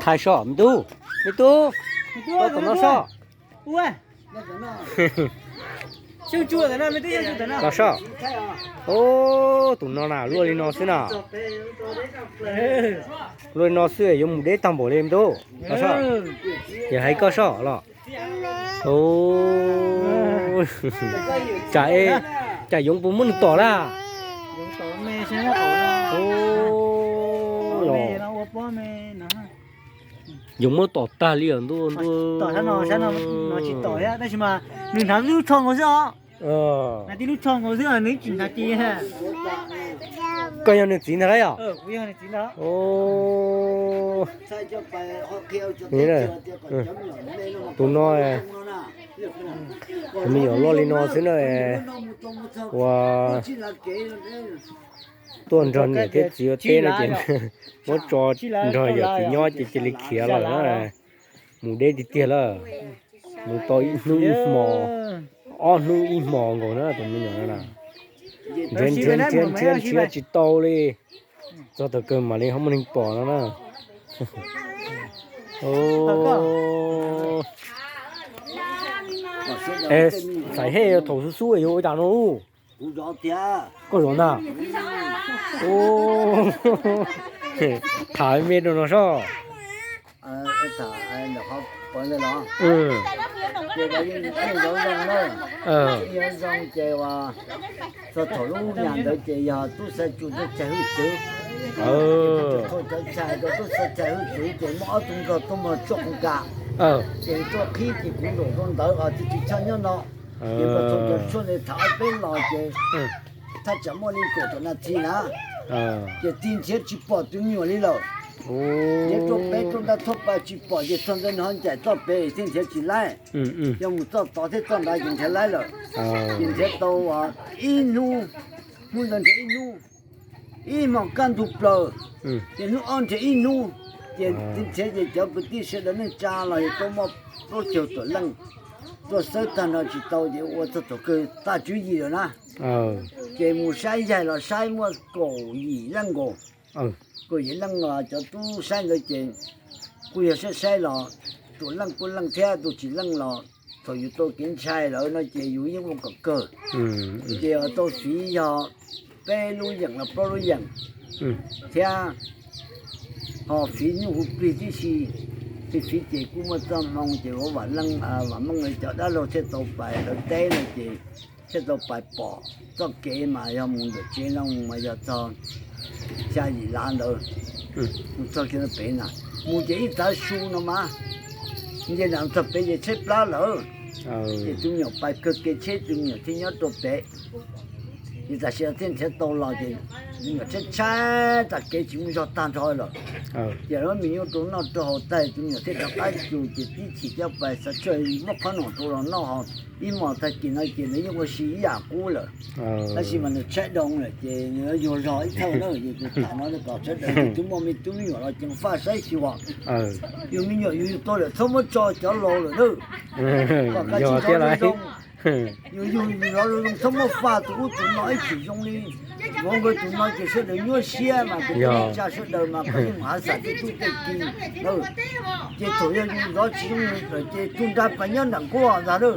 Thaij soj me tub, me tub, tau tom no soj. Tau soj. Ub, tus no na luaj li no xwb na. Luaj li no xwb yuav mus deb tag npaum li me tub. Tau soj. Yog hais koj soj los. Ub, cas, cas yoov puas muab nws tom lawm? Yoov muab tom tag li os ntuj ntuj. Nws hnav lub tsho nkaus xwb os. Hnav tib lub tsho nkaus xwb nws tsis hnav ci. Koj yog nws txiv ntag lauj yom? Tus no, tus me nyuam loj li no xwb na, ua tuaj nrog niam thiab txiv ua teb no ces muab tso nrog yawm txiv nyob ces cia li khiav lawm na. Mus deb tiag tiag lawm, mus tau ib hnub ib hmo, ob hnub ib hmo nkaus na tus me nyuam no na. Nrhiav nrhiav nrhiav nrhiav nrhiav tsis tau li, txog thaum kawg mam li ho muaj neeg pom no na. Xaiv hej thaum xub xub yuav ua cas no. Koj zov ntag. Tham me rau no soj. Ces zoo ces txog thaum lub nyam ntawd ces yog tub Xaiv Tsu thiaj txais hwj txwv. Tub Xaiv txais hwj txwv ces muaj ob tug nrog tuaj mus tsuaj qhov kas. Ces tuaj qhib ces kuv ntaus rau ntawd os, tsis tsis tshaj nyob no. Ces kom thaum cov tshuaj ntawd tham ob peb los ces thaj tsam muaj li kaum tawm nas this na, ces tig nrhiav tsis pom tus me nyuam li lawm. Nrhiav rau pem rau nram thaj pam tsis pom ces txog ntawd nws ho ncaim txoj pem thiaj nrhiav tsis laib. Yog mus txoj tod thiab txoj nrad ces nrhiav laib lawm. Ces nrhiav tau ib hnub, hnub ntawd nrhiav ib hnub, ib hmos kaj ntug plaws, ces hnub ob nrhiav ib hnub, ces tig nrhiav ces cov kwv tij sawv daws neej tsa los yog tuaj muaj plaub caug tawm leej, tuaj xawb tag nrho tsis tau ces ua txog thaum kawg tag tswv yim lawm na. Ces mus saib yaig los saib muaj kaum yim leej nkaus. Kaum yim leej los cov tub saib ntawd ces kuj yog saib saib los tus leej kuj leej thiab tus tsis leej los thaum yus tau kev ntshai lawm no ces yus yeej ua kom kawg. Ces tau fiv yog peb lub yeem los plaub lub yeem thiab ho fiv nyuj hu plig tib si. Fiv fiv ces kuj muaj txoj hmoo ces ua vam leej vam meej cov dab laug thiaj tau pais hlawv teb no ces thiaj tau pais pom txoj kev mas yog mus ntawm tsev no mus mas yog txog xya yim lav ntawd, mus txog kiag pem na, mus ces ib tav su no mas nce nram txog pem ces tshaib plab lawm. Ces tus me nyuam pais kawg kev tsheb tus me nyuam thiaj nyob rau pem. Ces tam sim no thiaj nrhiav tau los ces tus me nyuam tshaib tshaib tas kev tsis muaj zog tag nrho lawm. Ces lawv muab me nyuam rau noj rau haus tag tus me nyuam thiaj rov qab tsus ces tib chim coj pais xav tshuaj muab qhob noom rau los noj ho ib hmos tag kis no ces nws yeej ua si ib yam qub lawm. Tab sis mas nws tshaib dhau lawm ces nws yuav yuag zog ib thawj na, yus tus tham no kom tshaib dhau, yus twb muaj me tub me nyuam los ceev faj saib xyuas. Yus me nyuam yus yug tau lawm txhob muab tso cov laus lawm na. Kom kav tsij zov zoo zoo. Yus yug yus zov zoo zoo txhob muab faj tus ub tus no ib tsam zoo li vauv nkawd tus no ces sawv daws nyuaj siab mas kuv tsa sawv daws mas kom yeej mus hav xas tej tub tej ki. Ces thaum yog yus zov tsis zoo lawm ces tus nra pas nyob nram nkuaj ntag na,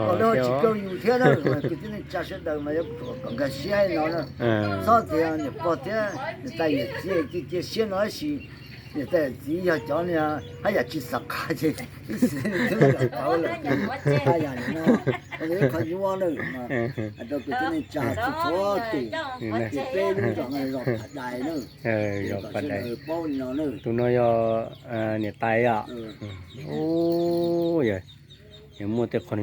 kom lawv tsis kaw yus thiab na. Kwv tij neej tsa sawv daws mas yuav kom nkag siab no na. Txhob tias niam pog thiab niam tais yawm txiv cia cia siab no tab sis niam tais yawm txiv yog cov haj yam tsis xav qab ces ib xwv twb los tau lawm. Haj yam no ua ib qho nyuaj na, hais rau kwv tij neej tsa txhua txhua tus, ces peb lub zos no zos Phav Dais na, kom sawv daws paub li no na. Tus no yog niam tais yom? Yog muaj tej qho